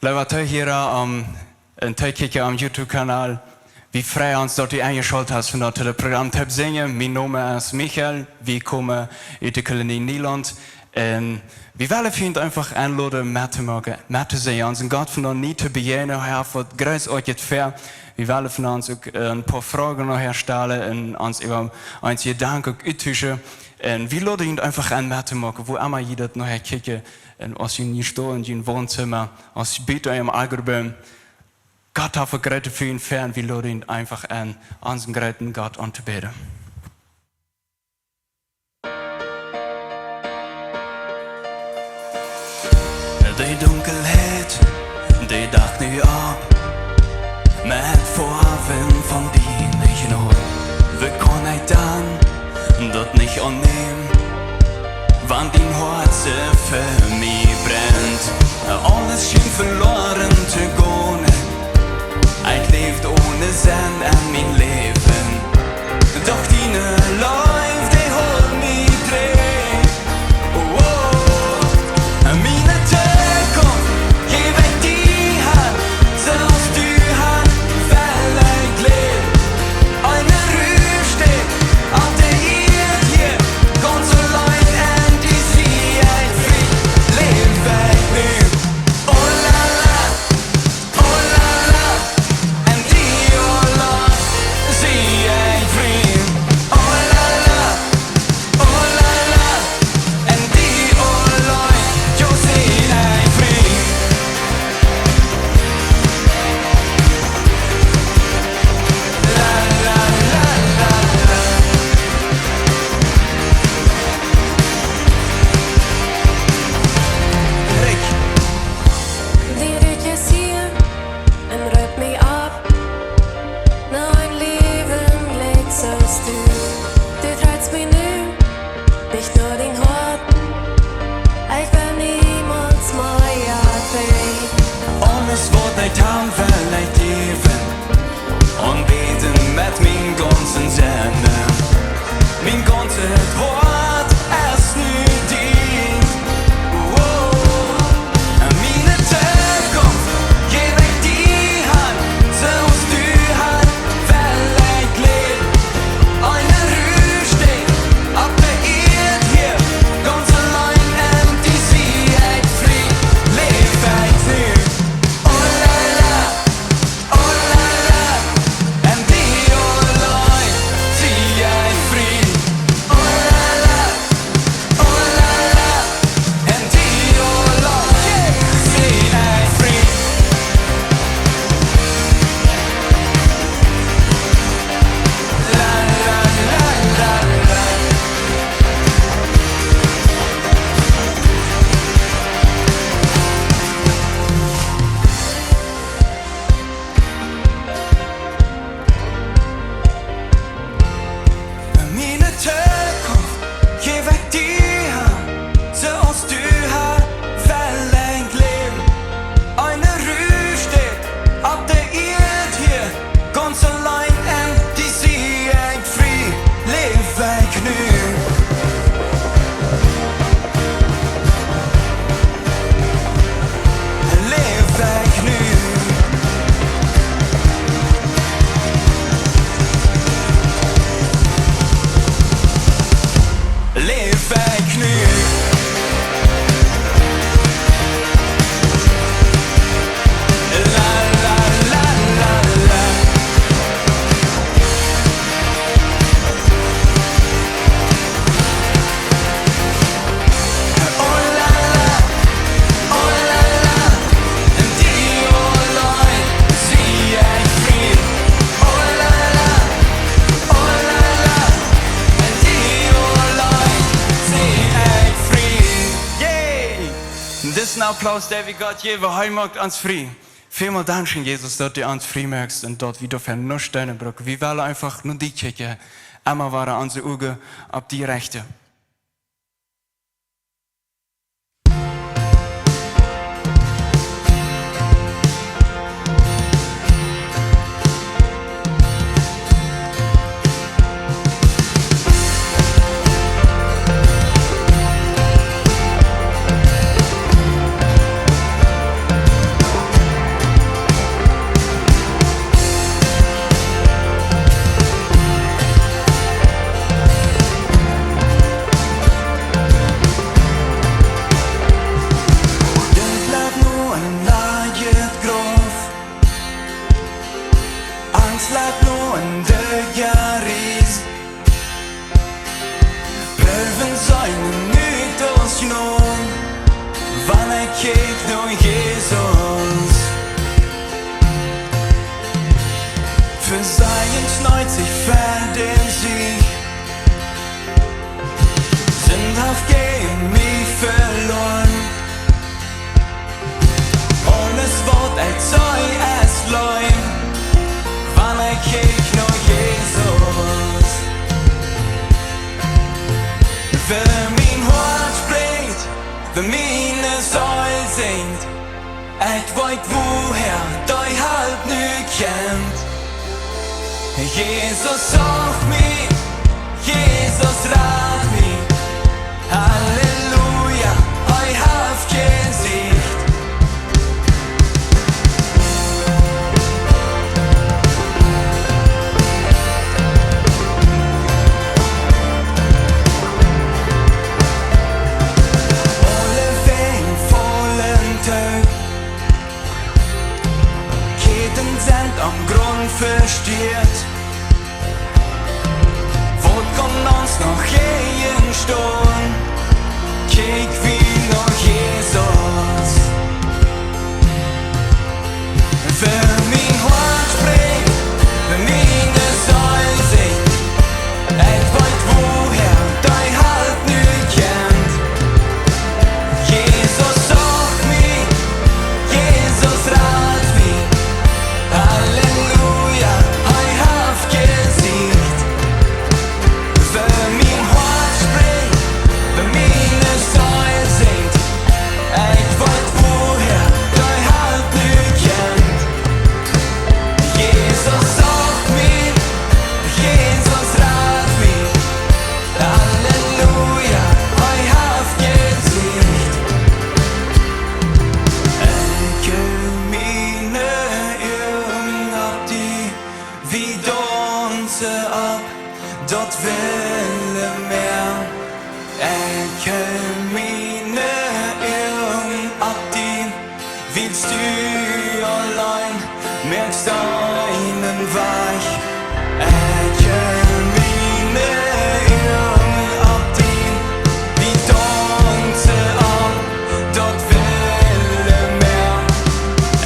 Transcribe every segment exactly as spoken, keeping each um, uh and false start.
Leewe Tohiera, ähm, un Tokjikja aum YouTube-Kanal. Wie freien ons, daut du enjeschalt hast fa daut Programm Toop Sinjen. Mien Nomen es Michael. Wie komen ut de Kolonie Nieland. Un wie wellen junt eefach enloden, met to moaken, met to sinjen. Onsen Gott vondoag to bejäajnen, hee haft waut Grootoatjet ver. Wie wellen vondoag uk, äh, een poa Froagen nohäa stalen un ons äwa onse Jedanken uk uttuschen. Un wie loden junt eefach en, met to moaken, wua emma jie daut nohäa kjikjen. Un aus jie nu stonen en jun Wonzimma, aus jie buten em Augeboom, Gott haft waut Grootet fa junt ver, un wie loden junt eefach en, onsen grooten Gott auntobäden. De Dunkelheit, dee dakt nu auf met Foawen von diene Jnod. Woo kaun ekj dan daut nich aunnämen, wan dien Hoat soo fa mie brennt? Aules schient veloaren to gonen. Ekj läw one Senn en mien Läwen. Doch diene Leew, dee helt mie trigj. Oh, miene Tookunft jäw ekj die han, soo aus du hast, well ekj läwen. Eene Ruhestäd opp de Ieed hia, gaunz auleen en die sie ekj frie, läw ekj nu. Oh la la, oh la la, en die auleen sie ekj frie. Oh la la, oh la la, en die auleen, jo, sie ekj frie. La la la la la. Rikj. Dien Rikj es hia un roopt mie auf no een Läwen jlikj soo aus du. Du dreist mie nu nich no dien Hoat. Ekj well niemols mea frie. Aules waut ekj hab, well ekj jäwen, aunbäden met mien gaunzen Senn. Mien gaunzet Hoat es nu dien. Oh, miene Tookunft jäw ekj die han, soo aus du hast, well ekj läwen. Eene Ruhestäd opp de Ieed hia, gaunz auleen en die sie ekj frie, läw ekj nu. Oh la la, oh la la, en die auleen sie ekj frie. Oh la la, oh la la, en die auleen sie ekj frie. La la la la la. Miene Tookunft jäw ekj die han, soo aus du hast, well ekj läwen. Eene Ruhestäd opp de Ieed hia, gaunz auleen en die sie ekj frie, läw ekj nu. Läw ekj nu. Läw ekj nu. La, la, la, la, la. Oh la la, oh la la, en die auleen sie ekj frie. Oh la la, oh la la, en die auleen sie ekj frie. Yay! Disen Applaus, dän wie Gott jäwen, hee moakt ons frie. Välmol dankscheen, Jesus, daut du ons frie moakst un daut wie doafäa nuscht doonen bruken. Wie wellen eefach no die kjikjen. Emma wieren onse Uagen opp die rechten. Kjikj no Jesus. Fa sien Leet sikj fa dän Sieg. Sind haft jäajen mie veloaren. Aules waut ekj sie es Leew. Wan ekj kjikj no Jesus. Wua mien Hoat sprinjt, wua miene Seel sinjt. Ekj weet wua hee dee Help nu kjemt. Jesus sach mie, Jesus rat mie. Halleluja, hee haft jesiecht. Aule Wenj faulen too. Kjäden sent aum Grunt vesteat. Waut kaun ons noch jäajenstonen? Kjikj wie no Jesus. Wua mien Hoat sprinjt, wua miene Seel sinjt. Ekj weet wua hee dee Help nu kjemt. Jesus sach mie, Jesus rat mie. Halleluja, hee haft jesiecht. Wua mien Hoat sprinjt, wua miene Seel sinjt. Ekj weet wua hee dee Help nu kjemt. Jesus sach mie, Jesus rat mie. Halleluja, hee haft jesiecht. Ekj hoof miene Uagen opp die, wie daunzen opp daut wille Mäa. Ekj hoof miene Uagen opp die, wiels du auleen moakst eenen Wajch. Ekj hoof miene Uagen opp die, wie daunzen opp daut wille Mäa.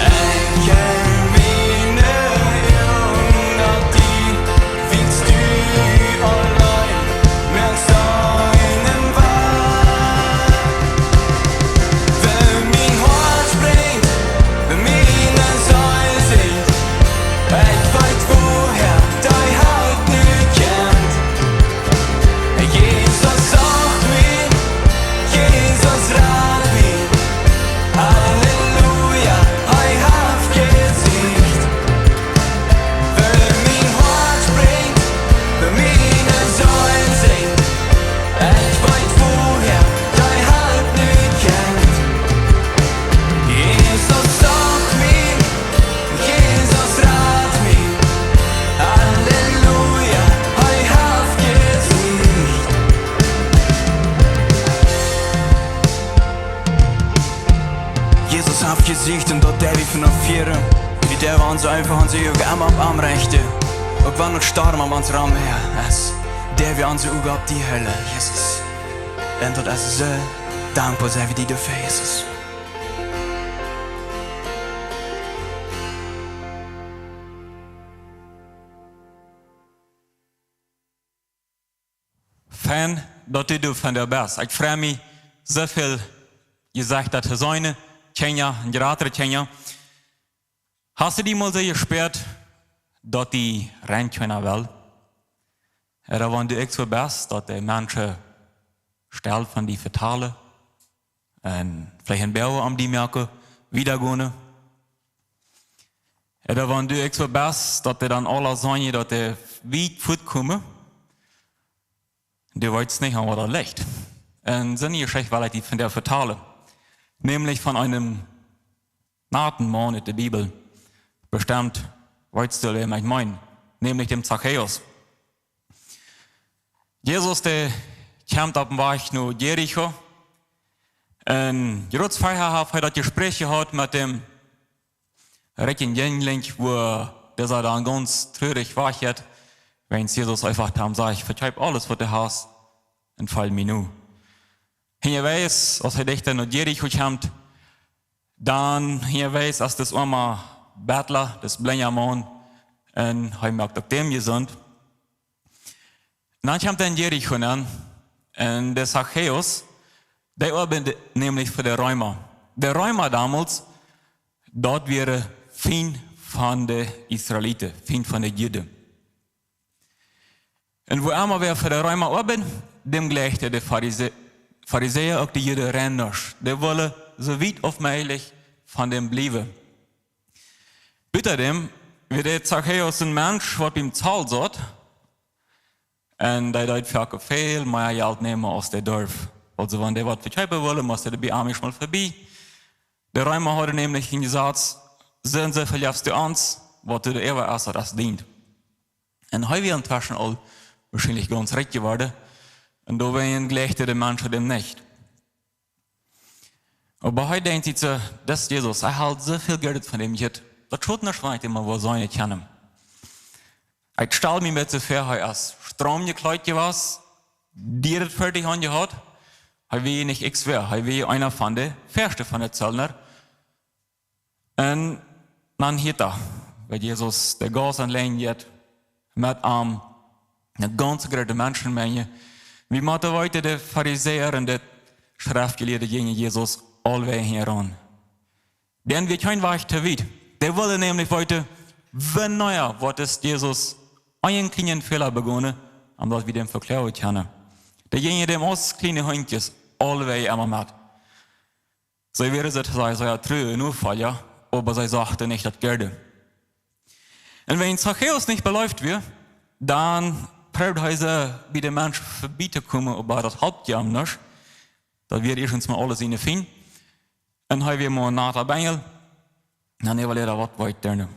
Ekj hoof miene Uagen opp die, wiels du auleen moakst eenen Wajch. Wua mien Hoat sprinjt, wua miene Seel sinjt. Ekj weet wua hee dee Help nu kjemt. Jesus sach mie, Jesus rat mie. Halleluja, hee haft jesiecht. Wua mien Hoat sprinjt, wua miene Seel sinjt. Ekj weet wua hee dee Help nu kjemt. Jesus sach mie, Jesus rat mie. Halleluja, hee haft jesiecht. Jesus haft jesiecht un daut doo wie von nu aun. Wie doo wie ons eefach, ons Uagen emma opp am rechten. Uk wan noch Storm om ons rom es, doo wie ons Uagen opp die hoolen, Jesus. Un daut es soo dankboa sent wie die doafäa, Jesus. Fein, daut du doa vondoag best. Ekj frei mie, soo väl Jesecha to seenen, Kjinja un jratre Kjinja. Hast du die mol soo jespäat, daut die rein kjeena well? Ooda wan du uk soo best, daut de Menschen stell von die vetalen un veleicht een bät om die moaken, wieda gonen. Ooda wan du uk soo best, daut dee dan aula sajen, daut dee wiet fuatkomen, du weetst nich, aun waut daut licht. Un soone Jeschicht well ekj die vondoag vetalen. Nämlich von eenen naten Maun ut de Bibel. Bestemmt weetst du, wäm ekj meen. Nämlich däm Zachäus. Jesus, dee kjemt opp dän Wajch no Jericho. Un krakjt ver haft hee daut Jespräch jehaut met däm rikjen Jinjling, wua dee dan gaunz truarich wajchjeit, wiels Jesus eefach to am sajcht: "Vekjeep aules, waut du hast, un folj mie no." Unjawäajes, aus hee dichta no Jericho kjemt, Dan hia wiest, aus dis oama Bettler, dis blinja Maun, un hee moakt uk däm jesunt. Un dan kjemt hee en Jericho aun, un de Zachäus, dee oabeid nämlich fa de Reema. De Reema donmols, daut wieren Fiend von de Israeliten, Fiend von de Juden. Un wua emma wäa fa de Reema oabeid, däm jlikjten de Farise-, Farisäa uk de Juden rein nuscht. Dee wullen soo wiet aus mäajlich von däm bliewen. Butadäm wia de Zachäus een Mensch, waut biem Zoll saut. Un dee deed foaken väl mea Jelt nämen aus dee durf. Aulsoo, wan dee waut vekjeepen wull, must dee bie am ieescht mol verbie. De Reema hauden nämlich een Jesaz: Soo un soo väl jefst du ons, waut du doa äwa hast, daut es dient. Un hee wia entweschen aul woarschienlich gaunz rikj jeworden. Un doawäajen jlikjten de Menschen däm nich. Oba hee denkjt sikj soo: Dis Jesus, ekj hab soo väl Jelt von däm jehaut. Daut schot nich, wan ekj däm mol woo seenen kaun. Ekj stal mie met soo väa, hee es straum jekjleet jewast, dee haud fertich aunjehaut. Hee wia nich ekj soo, hee wia eena von de Väaschte von de Zöllner. Un dan hia, woo Jesus de Gauss aunlajcht, met am eene gaunz groote Menschenmenj. Wie motten weeten, de Farisäa un de Schreftjelieede jinjen Jesus aulwäajen hinjaraun. Dan wia kjeen Wajch too wiet. Dee wullen nämlich weeten, wanea woat dis Jesus eenen kjlienen Fäla begonen, om daut wie däm vekloagen kjennen. Dee jinjen däm aus kjliene Hundjes aulwäajen emma met. See wieren, see, see, see trueen Nofolja, oba see sochten nich daut Goode. Un wan Zachäus nich beleeft wia, dan proowd hee soo bie de Menschen verbie to komen, oba daut holp am nuscht. Daut wia ieeschtens mol aules enne Fiend. Un hee wia mau een nata Benjel. Dan äwalieed hee waut weit doa.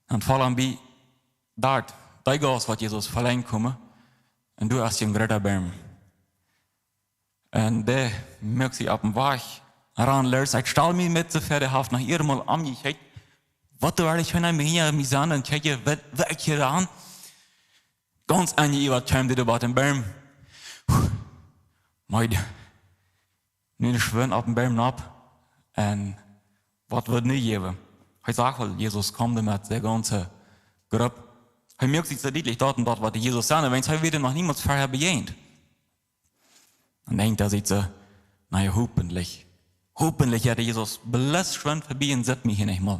Dan foll am bie, doa, dee Gauss, waut Jesus velenjd komen. Un doa es een groota Boom. Un dee moakt sikj opp dän Wajch raun, looss. Ekj stal mie met soo väa, dee haft noch eemol aunjekjikjt, waut doa werkjlich von am hinja mie sent, un kjikjt, waut, waut ekj hia aun. Gaunz aunjeiwat kjeem dee doa bie dän Boom. Meid. Nu schwind opp dän Boom nopp. Un waut woat nu jäwen? Hee sach aul, Jesus kjemt met siene gaunze Grupp. Hee moakt sikj soo dietlich daut un daut, waut Jesus sent, wiels hee wia noch niemols verhäa bejäajent. Un denkjt hee sikj soo: Na jo, hopentlich. Hopentlich jeit Jesus bloos schwind verbie un sitt mie hia nich mol.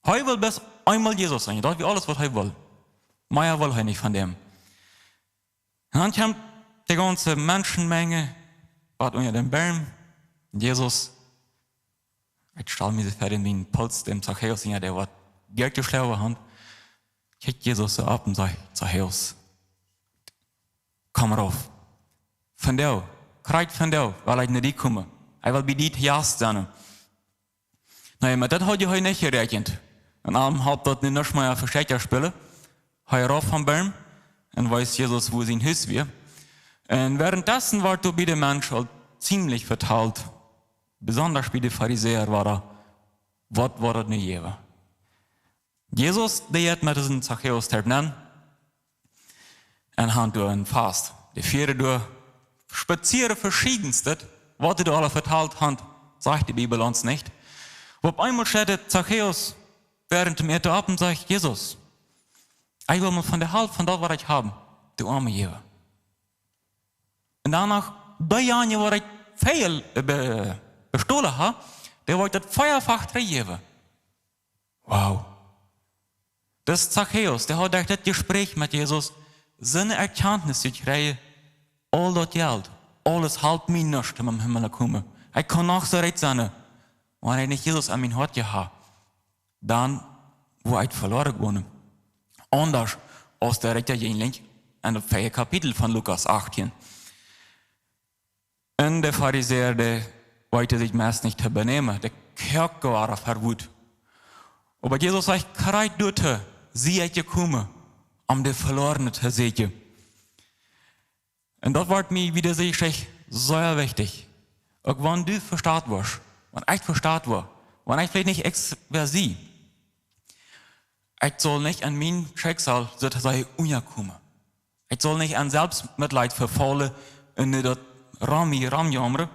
Hee well bloos eemol Jesus seenen, daut wia aules, waut hee well. Mea well hee nich von däm. Un dan kjemt de gaunze Menschenmenj, waut unja dän Boom. Jesus, ekj stal mie soo väa, dän Puls, däm Zachäus, jo, dee woat Jelt jeschloagen haben. Kjikjt Jesus soo opp un sajcht: Zachäus, komm rauf. Vondoag, krakjt vondoag, well ekj no die komen. Ekj well bie die to Jast sennen. Na jo, met daut haud hee nich jeräakjent. Un am haud daut nu nuscht mea fa Streich to spälen. Hee rauf vom Boom un wees Jesus, wua sien Hus wia. Un wäarentdessen wort doa bie de Menschen aul ziemlich vetalt, besonda bie de Farisäa, wada, waut woat daut nu jäwen? Jesus, dee jeit met disen Zachäus trigj nenn un han doa een Fast. Dee fieren doa, spazieren, veschiedenstet, waut dee doa aula vetalt haben, sajcht de Bibel ons nich. Oba opp eemol steit de Zachäus wäarent däm Äten opp un sajcht: Jesus, ekj well mau von de Halft von daut, waut ekj hab, de Oame jäwen. Un dan noch dee Jane, waut ekj väl, äh, be-, bestolen hab, dee well ekj daut veafach trigjjäwen. Wow. Dis Zachäus, dee haud derch dit Jespräch met Jesus soone Erkjantnis jekjräajen: Aul daut Jelt, aules halpt mie nuscht, om em Himmel to komen. Ekj kaun noch soo rikj sennen, wan ekj nich Jesus en mien Hoat jehaft, dan woa ekj veloaren gonen. Aundasch aus de rikja Jinjling en daut vieede Kapitel von Lukas achtieen. Un de Farisäa, dee weeten sikj meist nich to benämen, dee kjoakjen wada ver Wut. Oba Jesus sajcht: Krakjt doatoo sie ekj jekomen, om de Velorne to sieekjen. Un daut woat mie wada sea, sea wichtich. Uk wan du vestalt woascht, wan ekj vestalt woa, wan ekj veleicht nich ekj sie, ekj saul nich en mien Schicksal soo to sajen unjakomen. Ekj saul nich en Selfstmitleet vefaulen un nich daut rom mie romjaumren,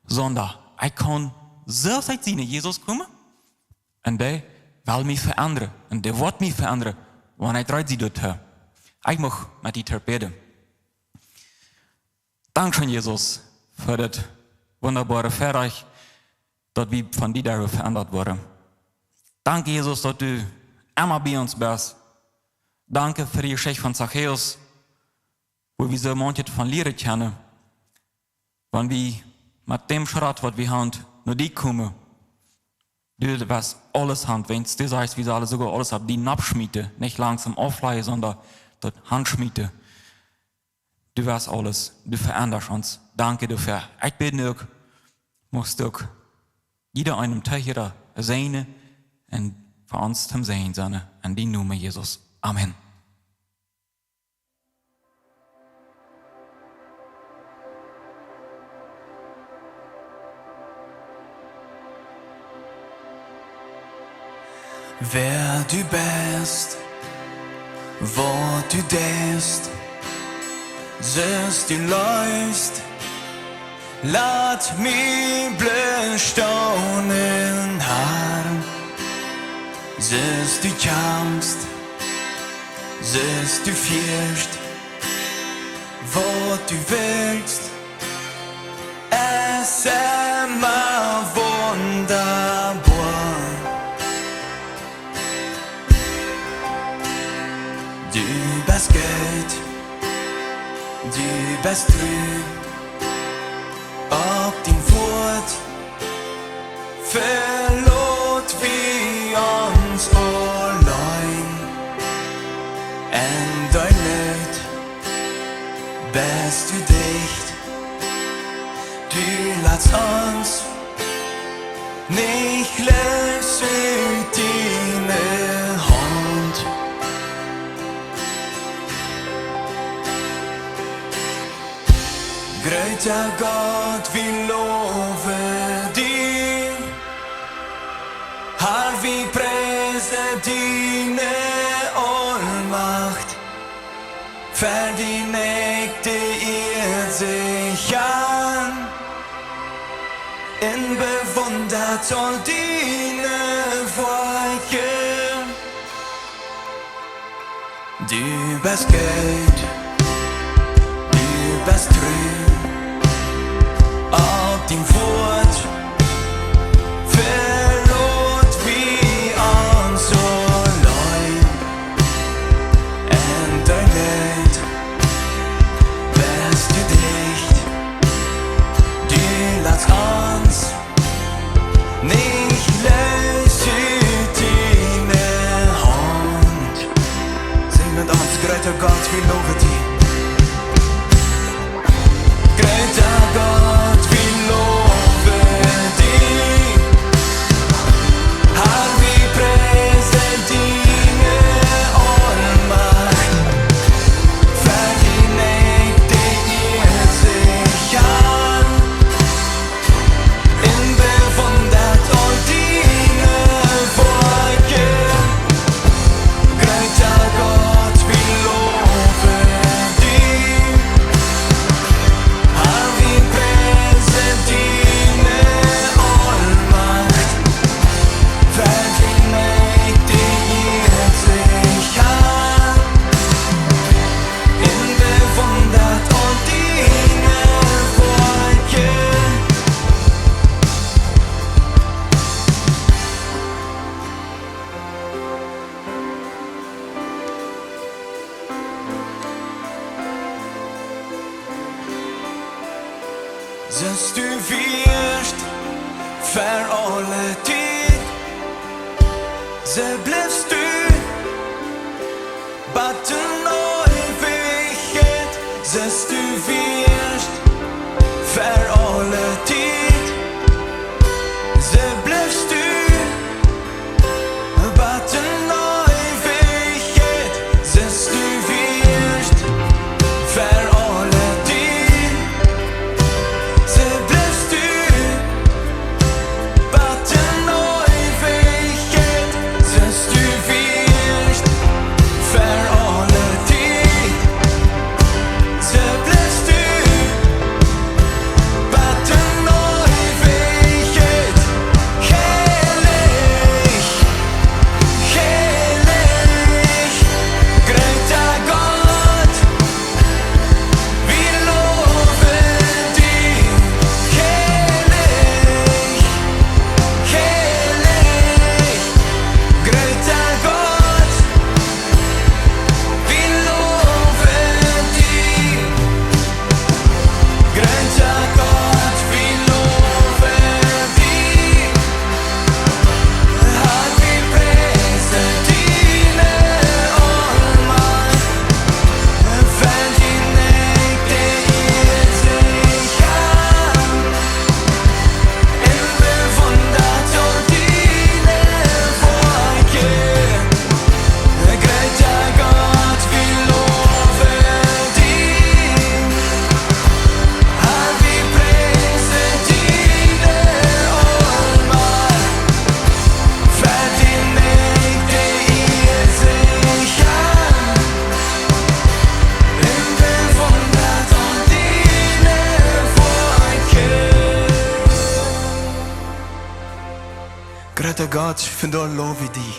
sonda ekj kaun Soo es ekj no Jesus jekomen. Un dee well mie veendren. Un dee woat mie veendren, wan ekj reed sie doatoo. Ekj mucht met die toop bäden. Dankscheen, Jesus, fa dit wundaboare Väarajcht, daut wie von die doaräwa veendat woaren. Dank, Jesus, daut du emma bie ons best. Dank fa de Jeschicht von Zachäus, wua wie soo manchet von lieren kjennen. Wan wie met däm Schrott, waut wie haben, no die komen, du weetst aules, Herr, wan du sajchst, wie sellen soogoa aules opp die nopp schmieten, nich langsom auflajen, sonda daut hanschmieten. Du weetst aules, du veendasch ons. Dank doafäa. Ekj bäd nu uk, muchst du uk jieda eenem Tohiera säajnen un fa ons toom Säajen sennen. En dienen Nomen, Jesus. Amen. Wäa du best, waut du deist, soo aus du läufst, lat mie bloos staunen, Herr. Soo aus du kjamfst, soo aus du fieescht, waut du wellst, es emma wundaboa. Du best goot, du best tru, opp dien Wuat veloot wie ons auleen. En dee Noot best du dicht, du latst ons nich loos ut diene Haunt. Groota Gott, wie lowen die. Herr, wie priesen diene Aulmacht. Ver die neigt de Ieed sikj aun un bewundat aul diene Woakjen. Du best goot, du best tru, opp dien Wuat veloot wie ons auleen. En dee Noot best du dicht, du latst ons nich loos ut diene Haunt. Sinj met ons: Groota Gott, wie lowen die. Groota Gott, wie lowen die. Herr, wie priesen diene Aulmacht. Ver die neigt de Ieed sikj aun un bewundat aul diene Woakjen. Groota Gott, wie lowen die. Herr, wie priesen diene Aulmacht. Ver die neigt de Ieed sikj aun un bewundat aul diene Woakjen. Soo aus du wiescht ver aule Tiet, soo blifst du bat en Eewichkjeit. Soo aus du wiescht ver aule Tiet, soo blifst du bat en Eewichkjeit. Soo aus du wiescht ver aule Tiet, soo blifst du bat en Eewichkjeit. Soo aus du wiescht ver aule Tiet, Groota Gott, vondoag low wie die.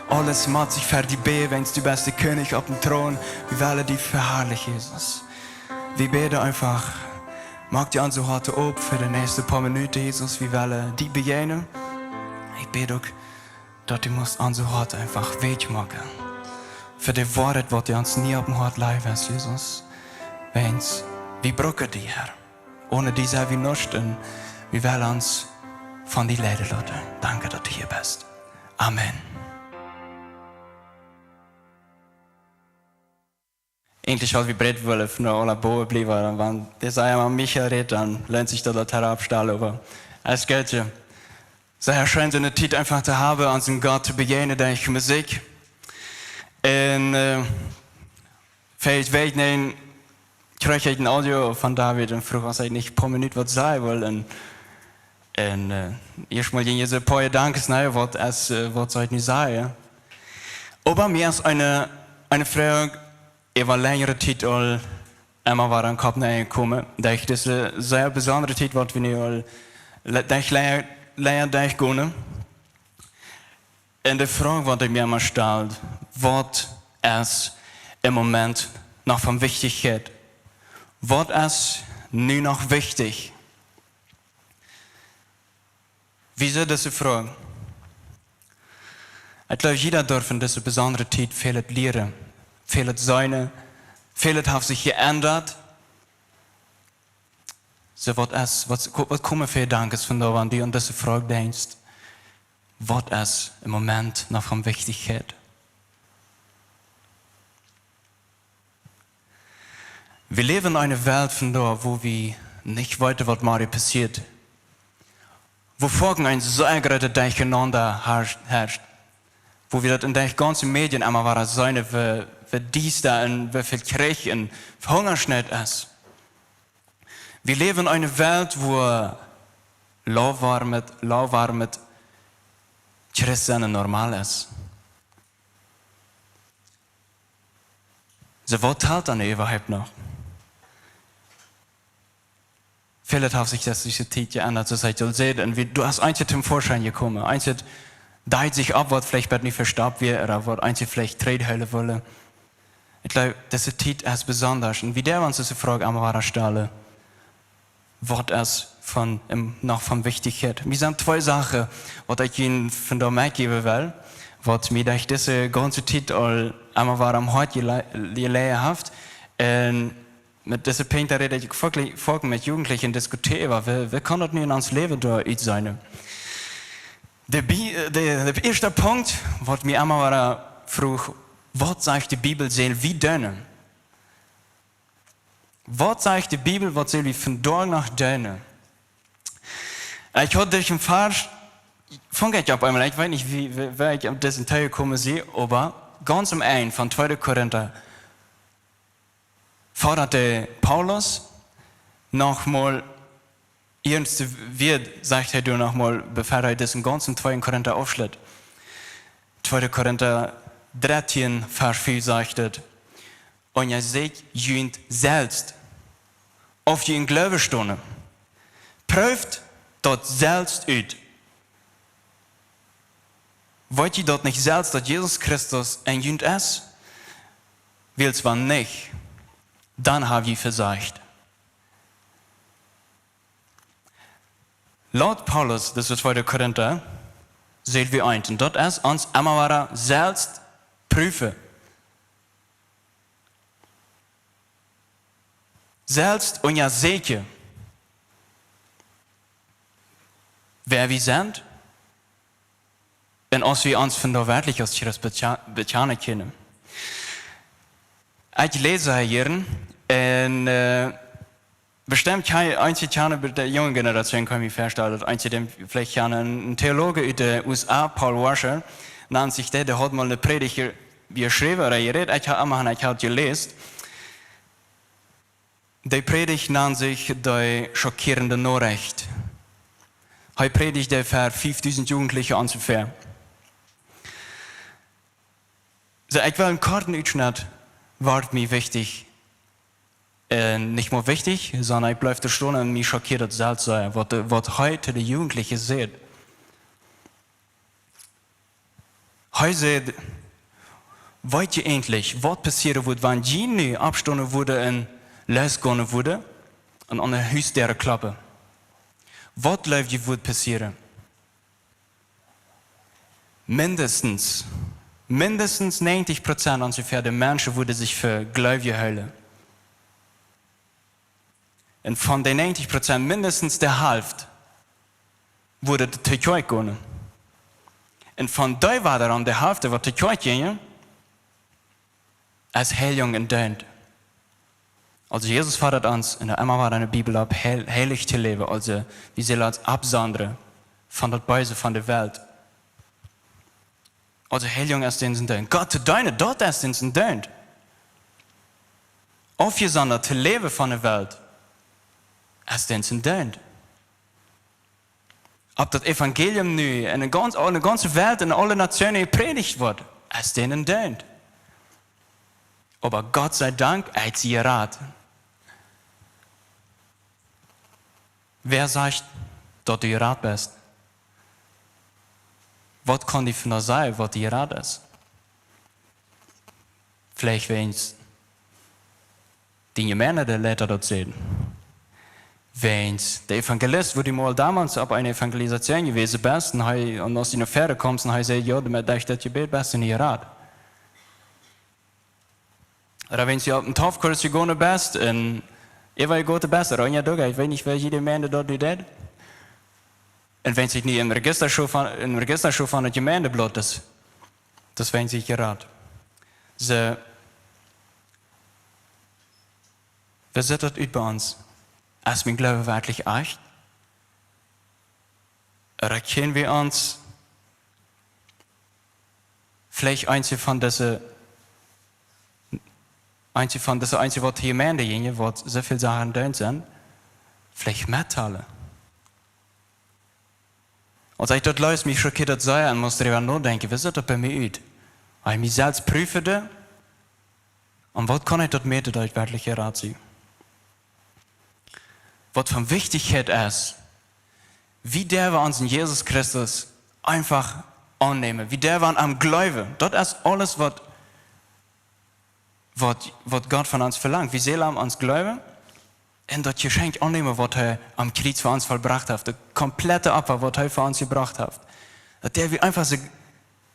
Aules mott sikj fa die bäwen, wiels du best de Kjennich oppem Troon. Wie wellen die veharlichen, Jesus. Wie bäden eefach, moak die onse Hoaten op fa de näakjste poa Minuten, Jesus. Wie wellen die bejäajnen. Ekj bäd uk, daut du motst onse Hoaten eefach weemoaken fa de Woarheit, waut du ons nu oppem Hoat läwen deist, Jesus. Wiels wie brucken die, Herr. Onen die sent wie nuscht un wie wellen ons von die leiden loten. Danke, daut du hia best. Amen. Eejentlich haud wie breet wullen von de aula bowen bliewen, wan de Saja met Micha rät, dan lent sikj daut, daut hee oppstalt, oba es goot, jo. Sea scheen, soone Tiet eefach to haben, onsen Gott to bejäajnen derch Musikj. Un, äh, fa, ekj weet nich, kjrieech ekj een Audio von David un fruach, aus ekj nich poa Minuten waut sajen wull. Un, un, äh, ieeschtmol jinjen see poa Jedanken, na jo, waut es, äh, waut saul ekj nu sajen? Oba mie es eene, eene Froag äwa längere Tiet aul emma wada em Kopp nenjekomen. Daut es dise sea besondre Tiet, waut wie nu aul le-, derch le-, längre derchgonen. Un de Froag, waut ekj mie emma stal: Waut es em Moment noch von Wichtichkjeit? Waut es nu noch wichtich? Woo es dise Froag? Ekj jleew, jieda derf en dise besondre Tiet väl lieren, väl seenen, väl haft sikj jeendat. Soo, waut es, waut, waut komen fa Jedanken vondoag, wan du aun dise Froag denkjst? Waut es em Moment noch von Wichtichkjeit? Wie läwen en eene Welt vondoag, wua wie nich weeten, waut morjen passieet. Wua foaken een sea grootet Dercheenaunda harscht, harscht. Wua wie daut en de gaunze Medien emma wada seenen, woo, woo diesta un woo väl Kjrich un Hungaschnoot es. Wie läwen en eene Welt, wua lauwarmet, lauwarmet Christ sennen normal es. Soo, waut talt dan äwahaupt noch? Väl haft sikj daut dise Tiet jeendat, soo aus ekj aul säd. Un wie, doa es eent toom Väaschein jekomen. Eent, daut sikj opp, waut veleicht bie mie vestoppt wia, ooda waut eent veleicht trigjhoolen wull. Ekj jleew, dise Tiet es besonda. Un wie derwen ons dise Froag emma wada stalen: Waut es von, em, noch von Wichtichkjeit? Mie sent twee Sachen, waut ekj junt vondoag metjäwen well, waut mie derch dise gaunze Tiet aul emma wada aum Hoat jele-, jelegen haft. Un met dise Punkten räd ekj foaken, foaken met Jugendliche un diskutieea, woo, woo kaun daut nu en ons Läwen doa utseenen? De Bi-, de, de ieeschte Punkt, waut mie emma wada fruach: Waut sajcht de Bibel, sell wie doonen? Waut sajcht de Bibel, waut sell wie vondoag noch doonen? Ekj haud derch een Varsch, funk ekj opp eemol, ekj weet nich, woo, woo, woo ekj opp disen Titel jekomen sie, oba gaunz aum Enj von tweede Korinta fodat de Paulus nochmol, ieeschte Wieed sajcht hee doa nochmol, bevor hee disen gaunzen tweede Korinta aufschlett. Tweede Korinta dartieen, Varsch fief sajcht et: Unjasäkjt junt selfst, auf jie em Gloowen stonen. Prooft daut selfst ut. Weet jie daut nich selfst, daut Jesus Christus en junt es? Wiels wan nich, dan hab jie vesajcht. Laut Paulus, daut es tweede Korinta, sell wie eent. Un daut es ons emma wada selfst proowen. Selfst unjasäkjen, wäa wie sent un aus wie ons vondoag werkjlich aus Christ betja-, bekjanen kjennen. Ekj läs hia un, äh, bestemmt kje-, eenje kjanen, bie de junge Generation kaun ekj mie väastalen, daut eenje dän veleicht kjanen, een, een Theologe ut de U S A, Paul Washer, nand sikj dee, dee haud mol eene Prädicht je-, jeschräwen ooda jerät, ekj hab, emma, ekj hab jeläst. De Prädicht nand sikj De schockierende Norecht. Hee prädicht ver fiefdusent Jugendliche onjefäa. Soo, ekj well een korten Utschnett, waut mie wichtich, äh, nich mau wichtich, sonda ekj bleef doa stonen un mie schockieed daut selfst sea, waut de, waut hee to de Jugendliche säd. Hee säd: "Weet jie eejentlich, waut passieren wudd, wan jie nu oppstonen wudden un lossgonen wudden un aun de Husdäaren kloppen? Waut jleew jie wudd passieren? Mindestens, mindestens negentig Prozent onjefäa de Menschen wudden sikj fa Gleubje hoolen. Un von de negentig Prozent mindestens de Halft wudden to Kjoakj gonen. Un von dee wadarom de Halft, waut to Kjoakj jinjen, es Heilung un Deent." Aulsoo Jesus foddat ons, un emma wada enne Bibel opp, heil-, heilich to läwen. Aulsoo, wie sellen ons aufsondren von daut Beese von de Welt. Aulsoo Heilung es dän sien Deent. Gott to deenen, daut es dän sien Deent. Aufjesondert to läwen von de Welt es dän sien Deent. Auf daut Evangelium nu enne gaunz, enne gaunze Welt, enne aule Nationen jeprädicht woat, es dän sien Deent. Oba Gott sie Dank, hee haft die jerat. Wäa sajcht, daut du jerat best? Waut kaun die von daut sajen, waut die jerat es? Veleicht wäajen de Jemeindeleida daut säd. Wäajen de Evangelist, wua du mol donmols opp eene Evangelisation jewast best, un hee, un aus du no wieda kjeemst, un hee säd: "Jo, derch daut Jebäd best du nu jerat." Ooda wan du opp een Taufkurs jegonen best, un ewa jegonen best, ooda unja Dach, ekj weet nich, wäa jie de Jemeent doa nu deed. Un wan du nu em Rejista von, em Rejista von de Jemeent bloot best, daut es, wan du jerat. Soo, woo sitt daut ut bie ons? Es mien Gloowen werkjlich echta? Ooda kjenn wie ons veleicht eenje von dise, eenje von dise, eenje waut hia Jemeent jinjen, waut soo väl Sachen doonen sent, veleicht metdeelen? Aus ekj daut läs, mie schockiad daut sea un must doaräwa nodenkjen, woo sitt daut bie mie ut? Aus ekj mie selfst prüfde, un waut kaun ekj daut mäten, daut ekj werkjlich jerat sie? Waut von Wichtichkjeit es, wie derwen ons en Jesus Christus eefach aunnämen. Wie derwen aun am jleewen. Daut es aules, waut, waut, waut Gott von ons velangt. Wie sellen aun am jleewen un daut Jeschenkj aunnämen, waut hee aum Kjriez fa ons vollbrocht haft. Daut komplette Opfa, waut hee fa ons jebrocht haft. Daut derw wie eefach soo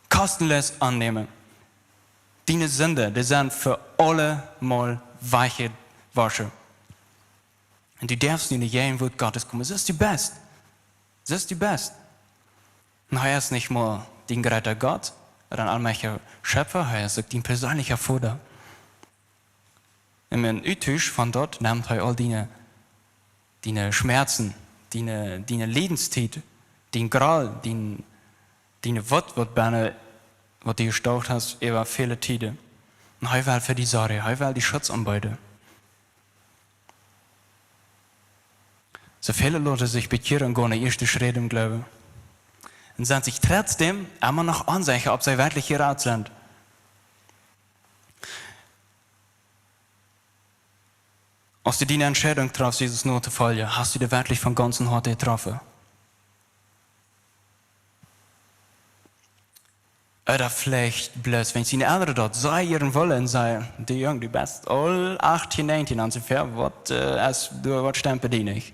kostenlos aunnämen. Diene Sinden, dee sent fa aule Mol wajchjewoschen. Un du derfst nu enne Jäajenwoat Gottes komen. Soo aus du best. Soo aus du best. Un hee es nich mau dien jreeta Gott, dien aulmajchtja Schepfa, hee es uk dien perseenelja Voda. Un em Utausch von daut nemt hee aul diene, diene Schmerzen, diene, diene Liedenstiet, dien Groll, dien, diene Wut, waut bennen, waut du jestoaken hast äwa väle Tieden. Un hee well fa die sorjen, hee well die Schutz aunbeeden. Soo väle loten sikj bekjieren, gonen de ieeschte Schrett em Gloowen. Un sent sikj trotzdäm emma noch onsecha, auf see werkjlich jerat sent. Aus du diene Entscheidunk trafst, Jesus notofoljen, hast du dee werkjlich von gaunzem Hoaten jetroffen? Ooda veleicht bloos, wan diene Elren daut sajen wullen un sajen: "Du Jung, du best aul achtieen, näajentieen, onjefäa, waut, äh, es, du, waut stemt bie die nich?"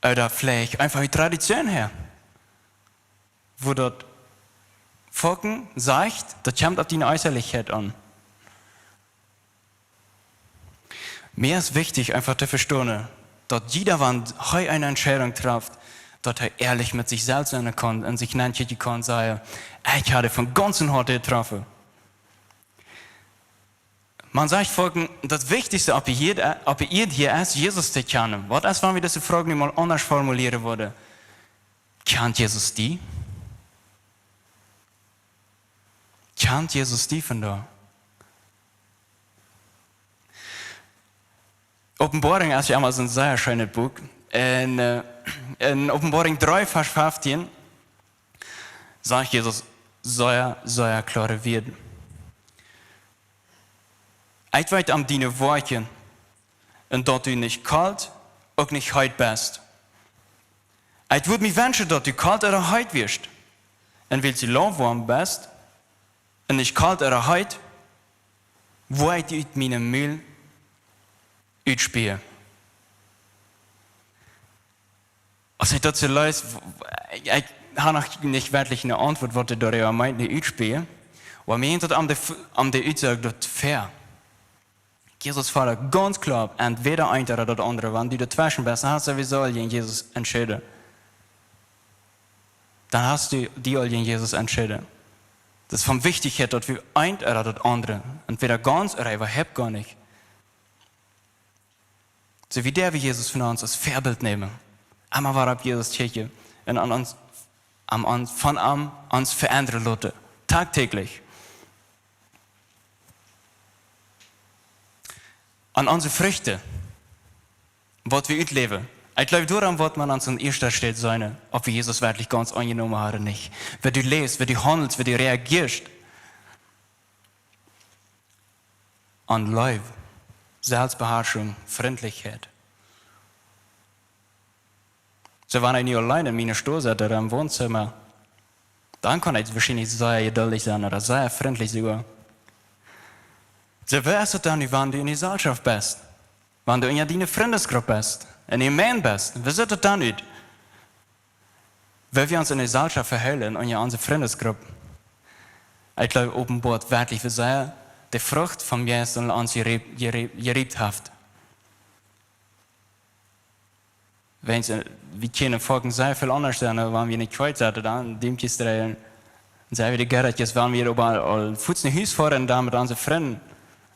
Ooda veleicht eefach de Tradition häa, wua daut Volkj sajcht, daut kjemt opp diene Eesalichkjeit aun. Mie es wichtich, eefach to vestonen, daut jieda, wan hee eene Entscheidunk trafft, daut hee ehrlich met sikj selfst sennen kaun un sikj nennjekjikjen kaun, sajen: "Ekj hab dee von gaunzem Hoaten jetroffen." Maun sajcht, Volkj, daut Wichtichste opp de Ieed, opp de Ieed hia es, Jesus to kjanen. Waut es, wan wie dise Froag nu mol aundasch formulieren wudden? Kjant Jesus die? Kjant Jesus die vondoag? Openboarunk es jo emma soon sea scheenet Buak. Un, äh, en Openboarunk dree, Varsch feftieen, sajcht Jesus sea, sea kloare Wieed: "Ekj weet om diene Woakjen, un daut du nich kolt, uk nich heet best. Ekj wudd mie wenschen, daut du kolt ooda heet wieescht. Un wiels du lauwarm best un nich kolt ooda heet, woa ekj ut mienem Mul utspäa. Aus ekj daut soo läs, w-, w-, ekj, ekj hab noch nich werkjlich eene Auntwuat, waut hee doaräwa meent, nich utspäa. Oba mie jinkj daut aun de, aun de Utsach daut ver. Jesus fodat gaunz kloa, entwäda eent ooda daut aundre. Wan du doatweschen best, dan hast du sowieso aul jäajen Jesus entscheiden. Dan hast du die aul jäajen Jesus entscheiden. Daut es von Wichtichkjeit, daut wie eent ooda daut aundre, entwäda gaunz ooda äwahaupt goanich. Soo wie dee, wie Jesus von ons aus Väabilt nämen. Emma wada opp Jesus kjikjen un aun ons, aun ons, von am ons veendren loten. Dachstäajlich. Aun onse Frucht, waut wie utläwen. Ekj jleew, doaraun woat maun aun sien ieeschte Städ seenen, auf wie Jesus werkjlich gaunz aunjenomen haben ooda nich. Woo du läfst, woo du haundelst, woo du reagieescht. Aun Leew, Selfstbeharschunk, Frintlichkjeit. Soo, wan ekj nu auleen en miene Stow sitt ooda em Woonzimma, dan kaun ekj woarschienlich sea jeduldich sennen ooda sea frintlich soogoa. Soo, woo es daut dan nu, wan du en de Jeselschoft best? Wan du en diene Frindesgrupp best, en de Jemeent best, woo sitt daut dan ut? Woo wie ons en de Jeselschoft vehoolen en onse Frindesgrupp? Ekj jleew, openboat werkjlich, woo sea de Frucht vom Jeist en ons jerieept, jerieept, jerieept haft. Wan, äh, wie kjennen foaken sea väl aundasch sennen, wan wie nich kjwat sennen, dan Däumkjes dreien. Un soo wie de Gerritjes, wan wie oba aul fuaz no Hus foaren un dan met onse Frind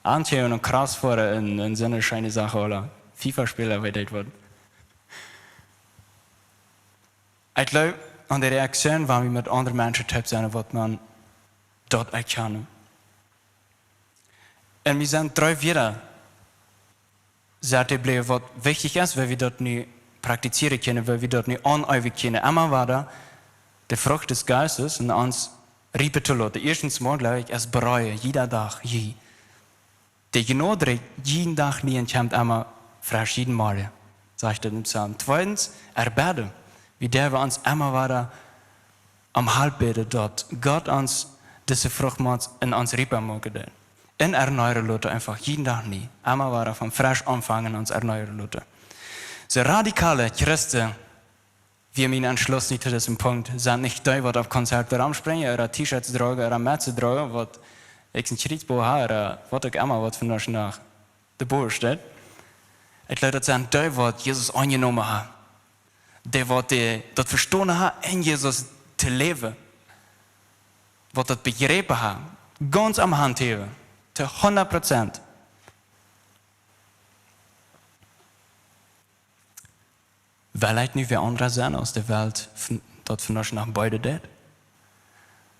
aunkomen un krakjt foaren un, un soone scheene Sachen, ooda FIFA spälen, weet ekj waut. Ekj jleew, aun de Reaktion, wan wie met aundre Menschen toop sennen, woat maun daut erkjanen. Un wie sent dree Wieed, sajcht de Bibel, waut wichtich es, woo wie daut nu praktizieren kjennen, woo wie daut nu aunjeewen kjennen. Emma wada de Frucht des Geistes en ons riepen to loten. Ieeschtens mol, jleew ekj, es bereien, jieda Dach, jie. De Jnod, dee jieda Dach nie un kjemt emma fresch, jieda Morjen, sajcht et em Psalm. Tweedens, erbäden. Wie derwen ons emma wada om Help bäden, daut Gott ons dise Frucht mott en ons riepa moaken deit. Un erneeren loten, eefach jieda Dach nie. Emma wada von fresch aunfangen, ons erneeren loten. Soo radikale Christen, wia mien Entschluss nu to disem Punkt, sent nich dee, waut opp Konzerten romspringen, ooda T-Shirts droagen, ooda Metzen droagen, waut ekj een Kjriez bowen ha, ooda waut uk emma, waut vondoag noch de Boel steit. Ekj jleew, daut sent dee, waut Jesus aunjenomen haben. Dee, waut dee, daut vestonen haben, en Jesus to läwen. Waut daut bejräpen haben. Gaunz aum Haunt häwen. To hundat Prozent. Well ekj nu wäa aundra sennen aus de Welt von, daut vondoag noch beiden deit?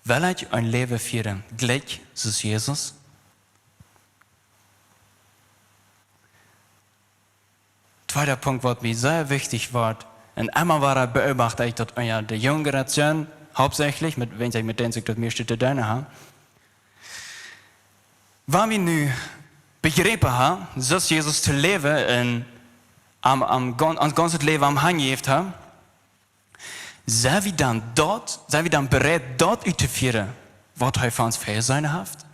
Well ekj een Läwen fieren, jlikj soo aus Jesus? Tweeda Punkt, waut mie sea wichtich woat, un emma wada beobacht ekj daut unja de junge Generation, hauptsächlich, met, wan ekj met dän ekj daut mieeschte to doonen ha. Wan wie nu bejräpen haben, soo aus Jesus to läwen un am, am, gon-, ons gaunzet Läwen am hanjejäft haben, sent wie dan daut, sent wie dan bereit, daut uttofieren, waut hee fa ons väajeseenen haft?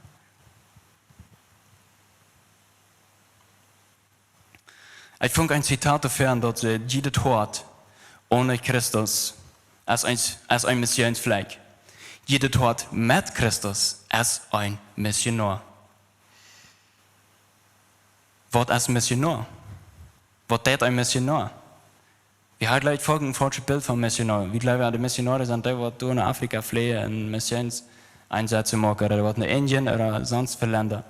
Ekj funk een Zitat doafäa, daut säd: "Jiedet Hoat onen Christus es een, es een Missionsflakj. Jiedet Hoat met Christus es een Missionoa." Waut es een Missionoa? Waut deit een Missionoa? Wie haben veleicht foaken een faulschet Bilt von Missionoa. Wie jleewen, de Missionoa sent dee, waut no Afrika fleajen un Missionseinsätze moaken, ooda waut no Indien ooda sonst fa Lenda.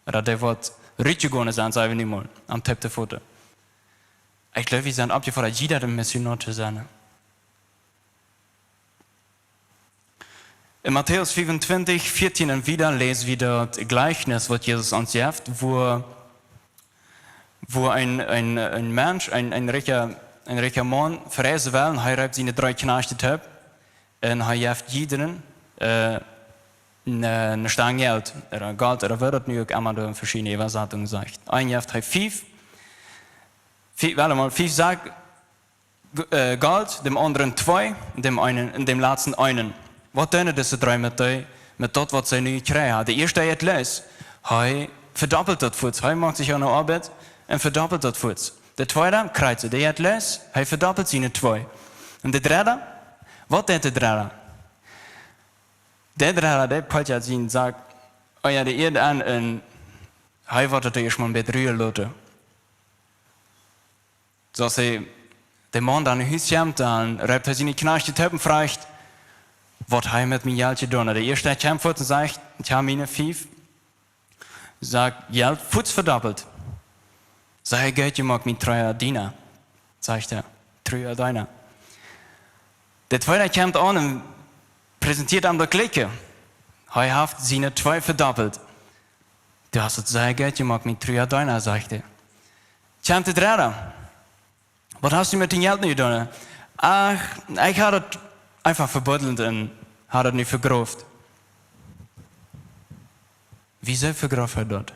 Ooda dee, waut rutjegonen sent, saj wie nu mol, aum Tipp to Foto. Ekj jleew, wie sent oppjefodat, jieda een Missionoa to sennen. En Matäus fiefuntwintich, vieetieen un wieda läs wie daut Jlikjnis, waut Jesus ons jeft, wua, wua een, een, een Mensch, een, een rikja, een rikja Maun, vereisen well, un hee roopt siene dree Kjnajchts toop, un hee jeft jiedrem, äh, eene, eene Stanj Jelt, ooda Golt, ooda waut daut nu uk emma doa en veschiedne Äwasatungen sajcht. Eenen jeft hee fief, fief, well mol, fief Sack, G-, äh, Golt, däm aundren twee, däm eenen, un däm latsten eenen. Waut doonen dise dree met dee, met daut, waut see nu jekjräajen haben? De ieeschte, hee jeit loos, hee vedoppelt daut fuaz. Hee moakt sikj aun de Oabeit un vedoppelt daut fuaz. De tweede, kjricht see, dee jeit loos, hee vedoppelt siene twee. Un de dredde, waut deit de dredde? De dredde, dee pelt sien Sak unja de Ieed aun un hee woat daut ieescht mol een bät ruen loten. Soo aus hee, de Maun dan no Hus kjemt, dan roopt hee siene Kjnajchts toop un fruacht, waut hee met mien Jelt jedonen haft. De ieeschte kjemt fuaz un sajcht: "Ekj hab miene fief Sak Jelt fuaz vedoppelt." "Sea goot jemoakt, mien trea Diena", sajcht hee. "Trea Diena." De tweede kjemt aun un präsentieet am daut jlikje. Hee haft siene twee vedoppelt. "Du hast daut sea goot jemoakt, mien trea Diena", sajcht hee. Kjemt de dredde. "Waut hast du met dien Jelt nu jedonen?" "Ach, ekj hab daut eefach vebuddelt un hab daut nu vegroft." Woo vegroft hee daut?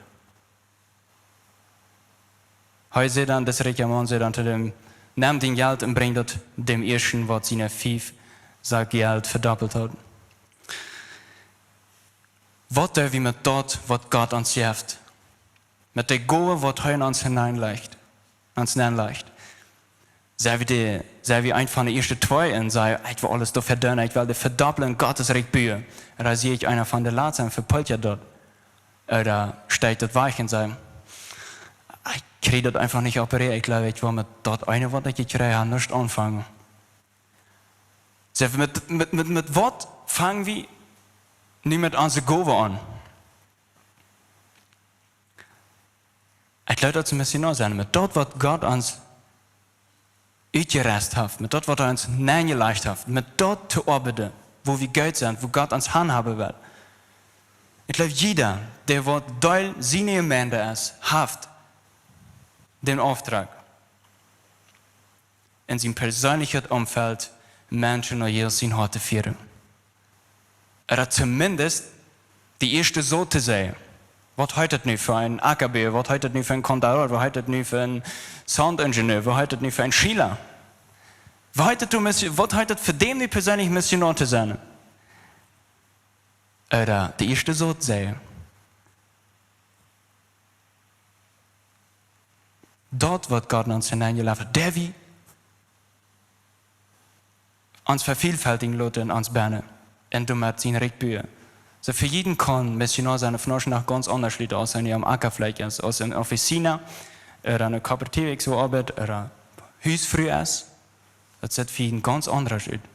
Hee säd dan, dis rikja Maun säd dan to däm: "Nemm dien Jelt un brinj daut däm ieeschten, waut siene fief Sak Jelt vedoppelt haft." Waut doo wie met daut, waut Gott ons jeft? Met de Gow, waut hee en ons nenlajcht, ons nenlajcht? Sent wie de, sent wie eent von de ieeschte twee un sajen: "Ekj well aules doafäa doonen, ekj well de vedopplen, Gott sien Rikj buen"? Ooda sie ekj eena von de latste un vepult daut? Ooda steit daut wajch un sajcht: "Ekj kjrie daut eefach nich opp de Rieej, ekj jleew, ekj well met daut eene, waut ekj jekjräajen hab, nuscht aunfangen"? Sent wie met, met, met, met waut fang wie nu met onse Gow aun? Ekj jleew, daut es een bät no sennen, met daut, waut Gott ons utjerest haft, met daut, waut hee ons nenjelajcht haft, met daut to oabeiden, wua wie goot sent, wua Gott ons hanhaben well. Ekj jleew, jieda, dee waut Deel siene Jemeent es, haft dän Opdrach, en sien perseenlichet Omfeld Menschen no Jesus sien Hoat to fieren. Ooda tomiendest de ieeschte Sot to seien. Waut heet et nu fa een Akabäa? Waut heet et nu fa een Contador? Waut heet et nu fa een Soundingenieur? Waut heet et nu fa een Schiela? Waut heet et nu, Missio-, waut heet et fa däm nu perseenlich Missionoa to sennen? Ooda de ieeschte Sot seien. Daut, waut Gott en ons nenjelajcht haft, daut wie ons vevielfältigen loten en ons bennen un doamet sien Rikj buen. Soo, fa jieda kaun Missionoa sennen, von ons noch gaunz aundasch Lied aus, wan hee aum Acka veleicht es, aus en Oficina, ooda en Kooperative, ekj soo oabeit, ooda Husfru es. Daut sitt fa jieda gaunz aundasch ut.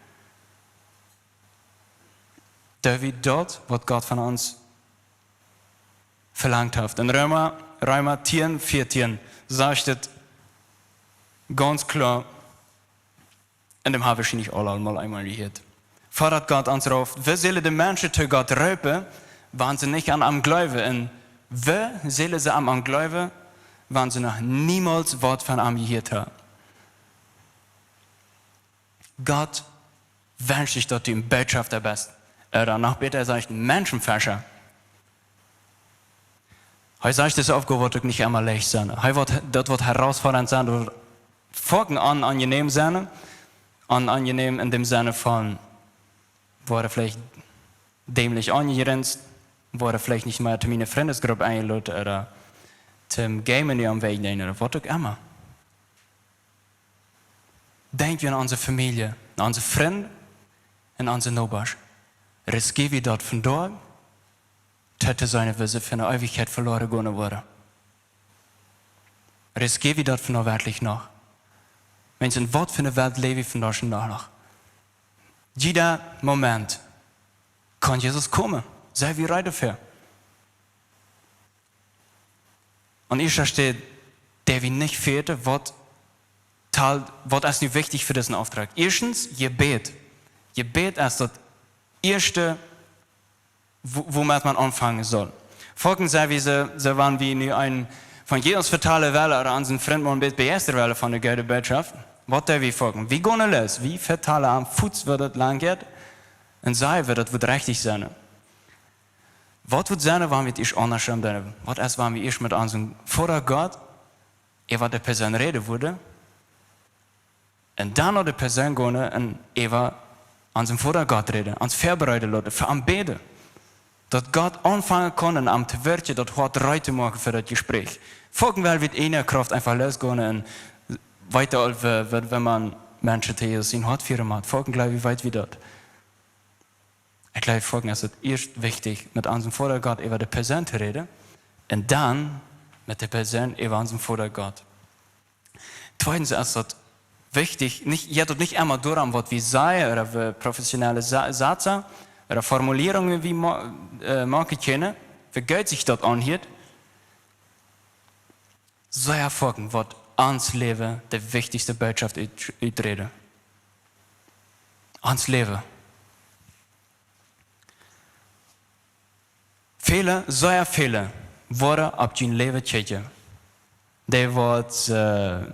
Daut wie daut, waut Gott von ons velangt haft. En Reema, Reema tieen, vieetieen sajcht et gaunz kloa, un dän hab wie nich aul, aul mol eemol jehieet. Fa daut Gott ons ruft, woo sellen de Menschen to Gott roopen, wan see nich aun am jleewen? Un woo sellen see aun am jleewen, wan see noch niemols waut von am jehieet haben? Gott wenscht sikj, daut du een Botschafta best. Ooda noch bäta, hee sajcht een Menschenfescha. Hee sajcht, daut es eene Oppgow, waut uk nich emma leicht sennen. Hee woat, daut woat herausfordernd sennen, daut woat foaken onaunjenäm sennen. Onaunjenäm en däm Senn von, woaren veleicht dämlich aunjegrinst, woaren veleicht nich mea to miene Frindesgrupp enjeloden ooda toom Gamen aum Wajch deenen ooda waut uk emma. Denkj wie aun onse Famielje, aun onse Frind un onse Nobasch. Riskjea wie daut vondoag, daut to sennen, woo see fa de Eewichkjeit veloaren gonen woaren? Riskjea wie daut vondoag werkjlich noch? Mensch, en waut fa eene Welt läw wie vondoag noch? Jieda Moment kaun Jesus komen. Sent wie reed doafäa? Aun ieeschte Städ, daut wie nich vejäten, waut tal-, waut es nu wichtich fa disen Opdrach? Ieeschtens, Jebäd. Jebäd es daut ieeschte, wua-, wuamet maun aunfangen saul. Foaken sent wie soo, soo wan wie nu eenen von Jesus vetalen wellen ooda onsen Frint mol een bät bejeistren wellen von de goode Bootschoft. Waut doo wie foaken? Wie gonen loos. Wie vetalen am fuaz, woo daut lang jeit. Un sajen wie, daut woat rechtich sennen. Waut woat sennen, wan wie et ieescht aundasch doonen? Waut es, wan wie ieescht met onsen Voda Gott äwa de Persoon räden wudden un dan no de Persoon gonen un äwa onsen Voda Gott räden, ons väabereiden loten, fa am bäden. Daut Gott aunfangen kaun en am to werkjen, daut Hoat reed to moaken fa daut Jespräch. Foaken well wie en eene Krauft eefach losgonen un weeten aul, wa-, wa-, wan Menschen to Jesus sien Hoat fieren motten. Foaken jleew wie, weet wie daut. Ekj jleew, foaken es et ieescht wichtich, met onsen Voda Gott äwa de Persoon to räden un dan met de Persoon äwa onsen Voda Gott. Tweedens es daut wichtich, nich, jeit daut nich emma doarom, waut wie sajen, ooda wie professionelle Sa-, Sätze, ooda Formulierungen wie mo-, äh, moaken kjennen, woo goot sikj daut aunhieet. Sea foaken woat ons Läwen de wichtichste Bootschoft ut-, uträden. Ons Läwen. Väle, sea väle woaren opp jun Läwen kjikjen. Dee woaren, äh,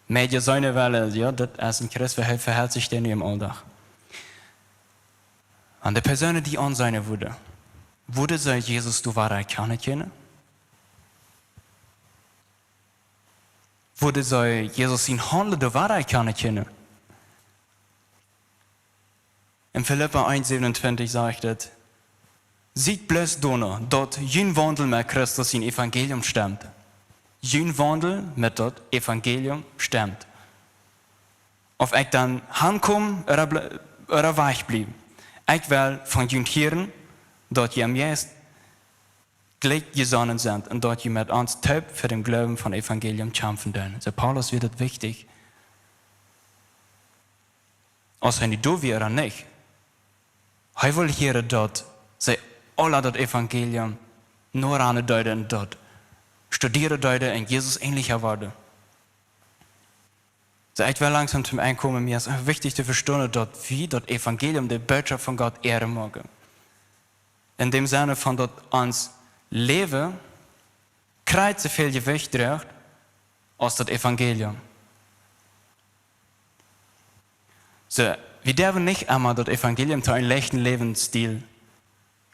Medien seenen wellen, jo, daut es een Christ, woo hee vehelt sikj dan nu em Auldach. Aun de Persoonen, dee aunseenen wudden, wudden see Jesus doa wada erkjanen kjennen? Wudden see Jesus sien Haundlen doa wada erkjanen kjennen? En Filippa eent säwenuntwintich sajcht et: "Siet bloos doano, daut jun Waundel met Christus sien Evangelium stemt." Jun Waundel met daut Evangelium stemt. Auf ekj dan hankom ooda ble-, ooda wajchbliew, ekj well von junt hieren, daut jie em Jeist jlikj jesonnen sent un daut jie met ons toop fa dän Gloowen von Evangelium kjamfen doonen. Soo Paulus wia daut wichtich, auf hee nu doa wia ooda nich. Hee wull hieren, daut see aula daut Evangelium noranen deeden un daut studieren deeden un Jesus änelja worden. Soo, ekj well langsom toom Enj komen. Mie es wichtich to vestonen, daut wie daut Evangelium, de Bootschoft von Gott, Ea moaken. En däm Senn von daut ons Läwen krakjt soo väl Jewicht droacht aus daut Evangelium. Soo, wie derwen nich emma daut Evangelium to een leichten Läwensstiel,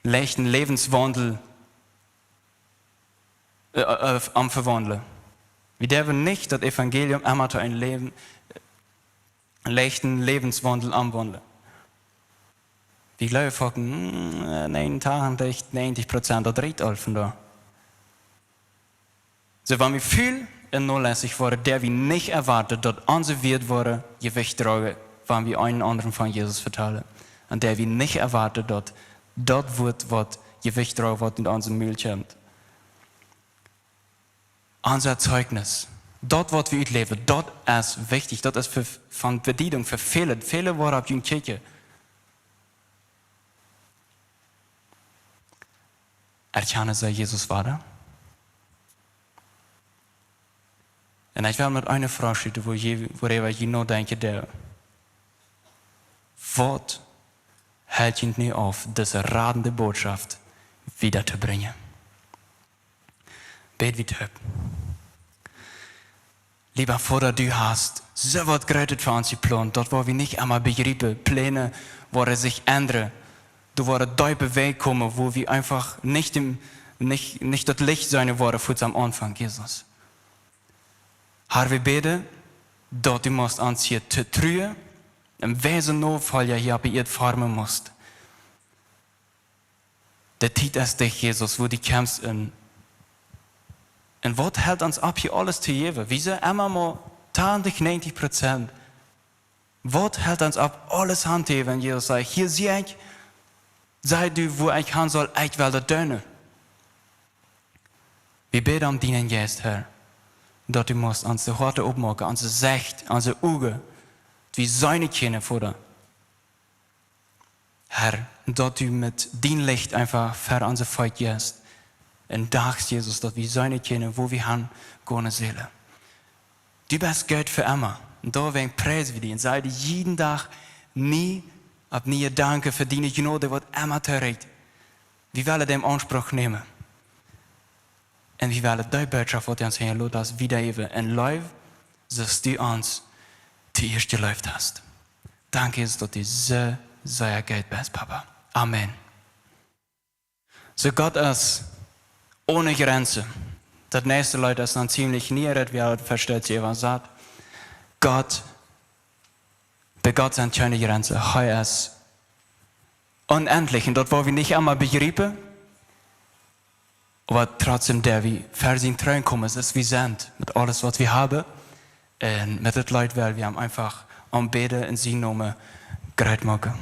leichten Läwenswaundel, äh, äh, omvewaundlen. Wie derwen nich daut Evangelium emma to een Läwen, leichten Läwenswaundel omwaundlen. Wie jleewen foaken, mm, äh, näajentachentich, näajentich Prozent, daut rieekjt aul von doa. Soo, wan wie väl un nolässich woaren, derw wie nich erwoaten, daut onse Wieed woaren Jewicht droagen, wan wie eenen aundren von Jesus vetalen. Un derw wie nich erwoaten, daut daut Wuat, waut Jewicht droagen woat, ut onsen Mul kjemt. Ons Zeugnis, daut, waut wie utläwen, daut es wichtich, daut es fa, von Bediedunk fa väle, väle woaren opp junt kjikjen. Erkjanen see Jesus wada? Un ekj well met eene Froag schluten, wua jie, wuaräwa jie nodenkjen doonen. Waut helt junt nu auf, dise radende Bootschoft wieda to brinjen? Bäd wie toop. Leewa Voda, du hast soo waut Grootet fa ons jeplont, daut woa wie nich emol bejriepen. Pläne woaren sikj endren. Doa woaren deepe Wäaj komen, wua wie eefach nich däm, nich, nich daut Licht seenen woaren, waut aum Aunfank, Jesus. Herr, wie bäden, daut du must ons hia to truen un weise Nofolja hia opp de Ieed formen must. De Tiet es dicht, Jesus, wua du kjemst un, un waut helt ons opp, hia aules to jäwen? Wie sent emma mau tachentich, näajentich Prozent. Waut helt ons opp, aules han to jäwen? Un Jesus säd: "Hia sie ekj, saj du, wua ekj han saul, ekj well daut doonen." Wie bäden om dienen Jeist, Herr, daut du must onse Hoaten opmoaken, onse Sicht, onse Uagen, daut wie seenen kjennen, Voda. Herr, daut du met dien Licht eefach ver onse Feet jeist. Un dachst, Jesus, daut wie seenen kjennen, wua wie han gonen sellen. Du best Gott fa emma. Un doawäajen priesen wie die un sajen die jieden Dach nie opp nie Dank fa diene Jnod, waut emma trigj. Wie wellen dee en Aunspruch nämen. Un wie wellen dee Bootschoft, waut du ons hia jeloten hast, wiedajäwen. Un leew, soo aus du ons toieescht jeleeft hast. Dank, Jesus, daut du soo sea goot best, Papa. Amen. Soo, Gott es one Jrenzen. Daut näakjste Leet es dan ziemlich nie, daut wie aul vestonen, waut daut sajcht. Gott Bie Gott sent kjeene Jrenzen. Hee es onendlich. Un daut woa wie nich emma bejriepen, oba trotzdäm, daut wie ver sien Troon komen, soo aus wie sent, met aules, waut wie haben. Un met dit Leet well wie am eefach aunbäden un sienen Nomen groot moaken.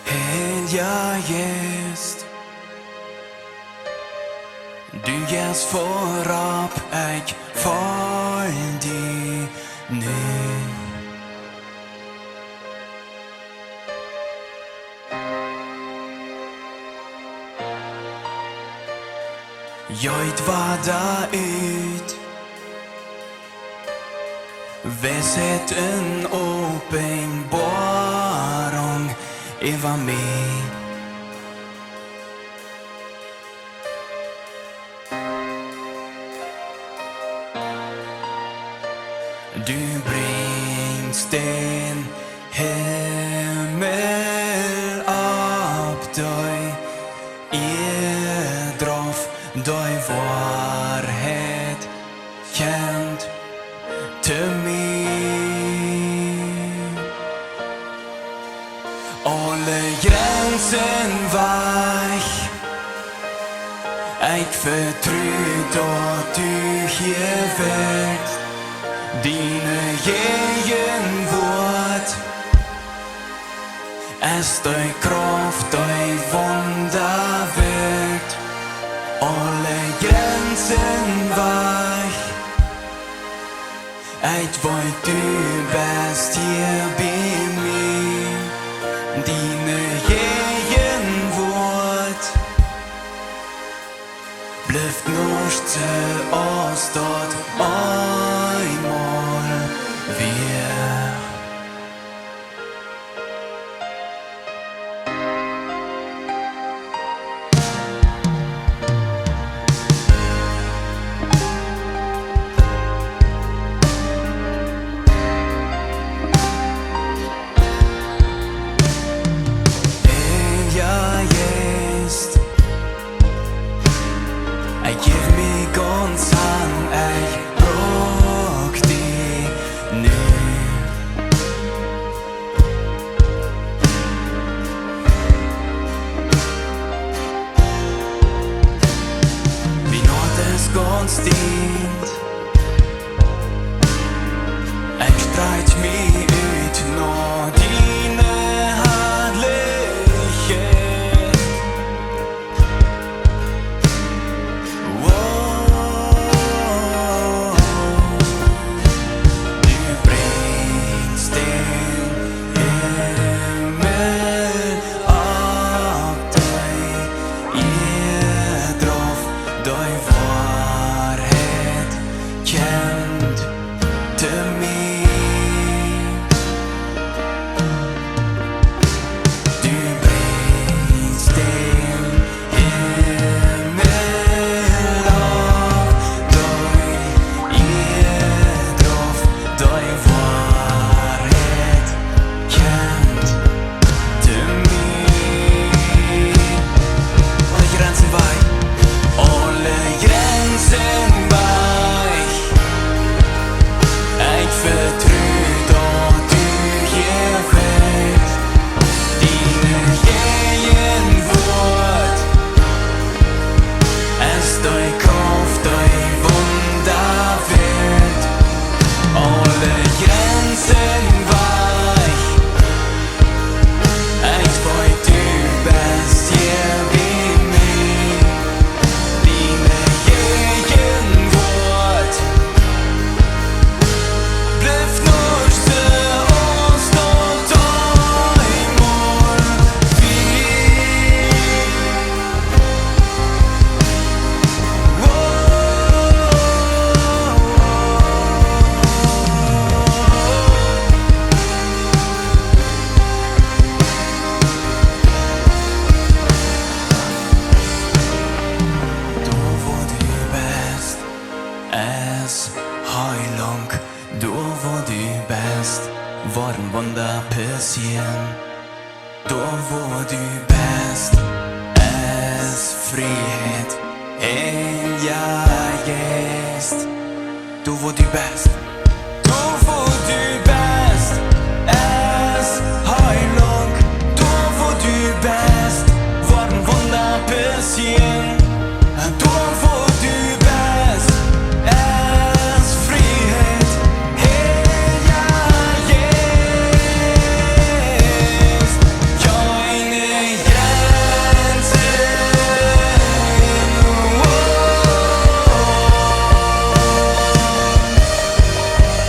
Heilja Jeist, du jeist verut, ekj folj die nu. Jeet wada ut. Weisheit un Openboarunk äwa mie. Du brinjst dän Himmel opp dee Ieed rauf, dee Woarheit kjemt to mie. Aule Jrenzen wajch. Ekj vetru, daut du hia best. Diene Jäajenwuat es dee Krauft, dee Wunda wirkjt. Aule Jrenzen wajch. Ekj weet, du best hia bie mie. Diene Jäajenwuat blift nuscht soo aus daut eemol wia. Heilja Jeist, ekj jeff mie gaunz han, ekj bruck die nu. Mien Hoat es gaunz dien. Ekj strakj mie ut no diene Harlichkjeit. Wow. Du brinjst dän Himmel opp dee Ieed rauf, dee Woarheit kjemt to mie. Du brinjst dän Himmel opp dee Ieed rauf, dee Woarheit kjemt to mie. Wunda passieren. Doa, wua du best, es Frieheit. Heilja Jeist, doa, wua du best. Doa, wua du best, es Heilunk. Doa, wua du best, woaren Wunda passieren. Doa, wua du best, es Frieheit. Heilja Jeist, kjeene Jrenzen.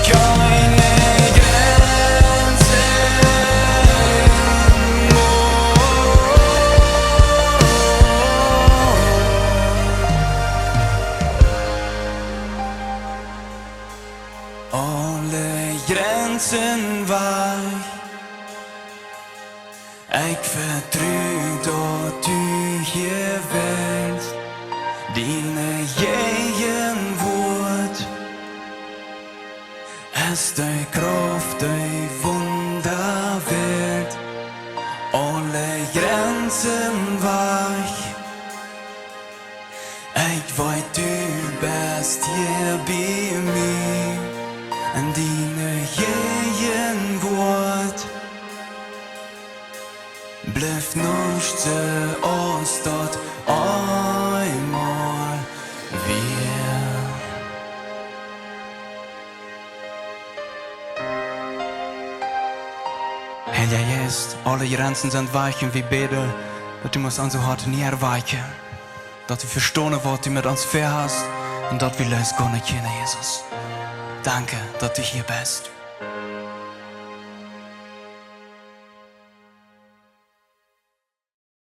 Kjeene Jrenzen. Aule Jrenzen wajch. Ekj vetru, daut du hia best. Diene Jäajenwuat es de Krauft, dee Wunda wirkjt. Aule Jrenzen wajch. Ekj weet, du best hia bie mie, en diene Jäajenwuat. Blift nuscht soo aus daut eemol wia. Heilja Jeist, aule Jrenzen sent wajch un wie bäden, daut du must onse Hoaten ea erweiken, daut wie vestonen, waut du met ons väahast, un daut wie lees gonen kjennen, Jesus. Danke, daut du hia best.